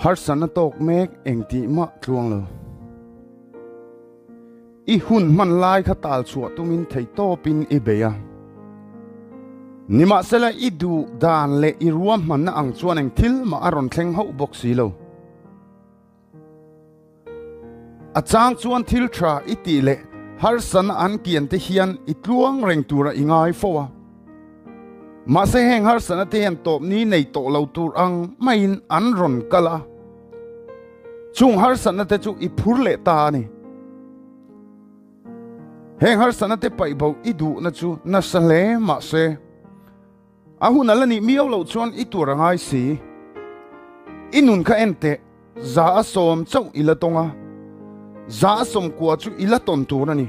Harsatna tawk mek engtih mah tluang lo. I hun hman lai kha tal chhuah tumin theihtawpin i bei a. Nimahsela i duh dan leh i ruahmanna ang chuan eng thil mah a rawn thleng hauh bawk si lo. A chang chuan thil tha i tih leh harsatna an kian te hian i tluang reng tura i ngai fo a. Mahse heng harsatna te hian tawpni nei tawh lo tur ang maiin an rawn kal a. Chung harsatna te chu i phur leh ta a ni. Heng harsatna te paih bo i duhna chu nasa hle mahse a hun a la nih miau loh chuan i tur a ngai si. I nun kha en teh, za a sawm chauh i la tawng a, za a sawm kua chu i la tawn tur a ni.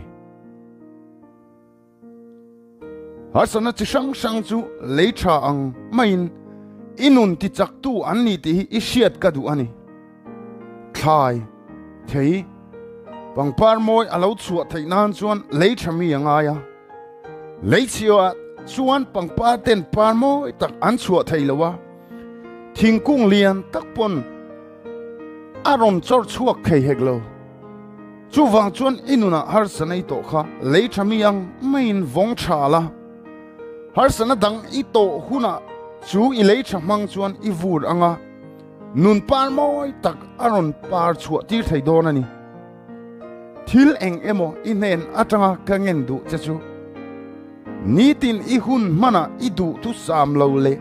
Harsatna chi hrang hrang chu lei tha ang maiin i nun ti chaktu an ni tih hi i hriat ka duh a ni. Thlai, thei, pangpar mawi a lo chhuah theih nan chuan lei tha mi a ngai a. Lei chhiah chuan pangpar ten par mawi tak an chhuah thei lo a, thingkung lian tak pawn a rawn chawr chhuak thei hek lo. Chuvang chuan i nunah harsa nei tawh kha lei tha mi ang maiin vawng tha la. Harsana dang i tawh hunah chu i lei tha hmang chuan i vur anga nun par mawi tak a rawn par chhuah tir thei dawn a ni. Thil eng emaw i hnen atanga ka ngen duh che chu nitin i hun hmanah i duh thusam lo leh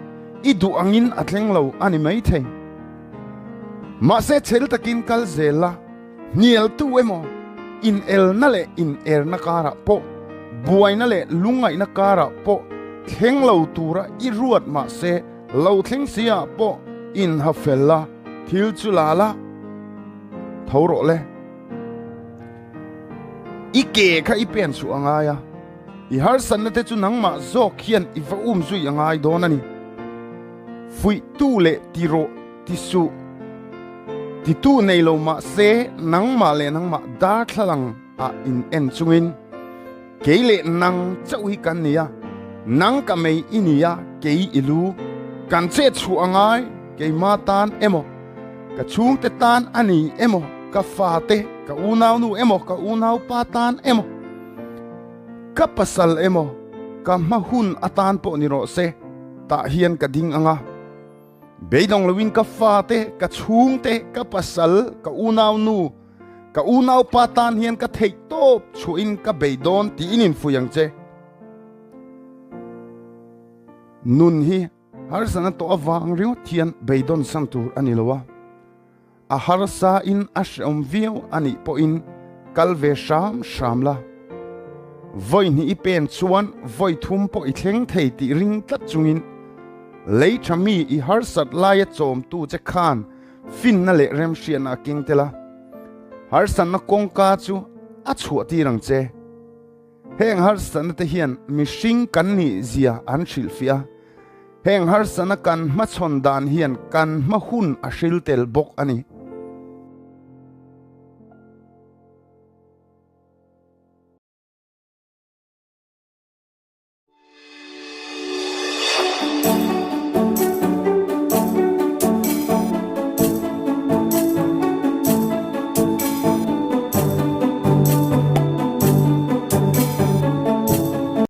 i duh angin a thleng lo a ni maithei. Mahse chhel takin kal zel la. Hnialtu emaw, inelna leh inerna karah pawh, buaina leh lungngaihna karah pawh thleng lo tura i ruat mahse lo thleng si ah pawh inha fel la, thil chu la la, tho rawh le. I ke kha i pen chhuah a ngai a, i harsatna te chu nangmah zawk hian i va um zui a ngai dawn a ni. Fuihtu leh ti rawh. Ti suh. Titu nei lo mahse nangmah leh nangmah darthlalang ah in en chungin kei leh nang chauh hi kan ni a, nang ka mei i ni a, kei i lu. Kan chet chhuah a ngai, keima tan emaw, ka chhungte tan a ni emaw, ka fate, ka unaunu emaw, ka unaupa tan emaw, ka pasal emaw, ka hma hun atan pawh ni rawh se, tah hian ka ding ang a. Beidawng loin ka fate, ka chhungte, ka pasal, ka unaunu, ka unaupa tan hian ka theih tawp chhuahin ka bei dawn tiin infuih ang che. Nun hi harsatna tawh avang ringawt hian beidawn san tur a ni lo a, a harsa in a hreawm viau a nih pawhin kal ve hram hram la. Vawi hnih i pen chuan vawi thum pawh i thleng thei tih ring tlat chungin Lei tha mi i harsat laia chawmtu che khan finna leh remhriatna a keng tel a, harsatna kawngka chu a chhuah tir ang che. Heng harsatna te hian mihring kan nih zia an hrilhfiah a, heng harsatna kan hmachhawn dan hian kan hma hun a hril tel bawk a ni.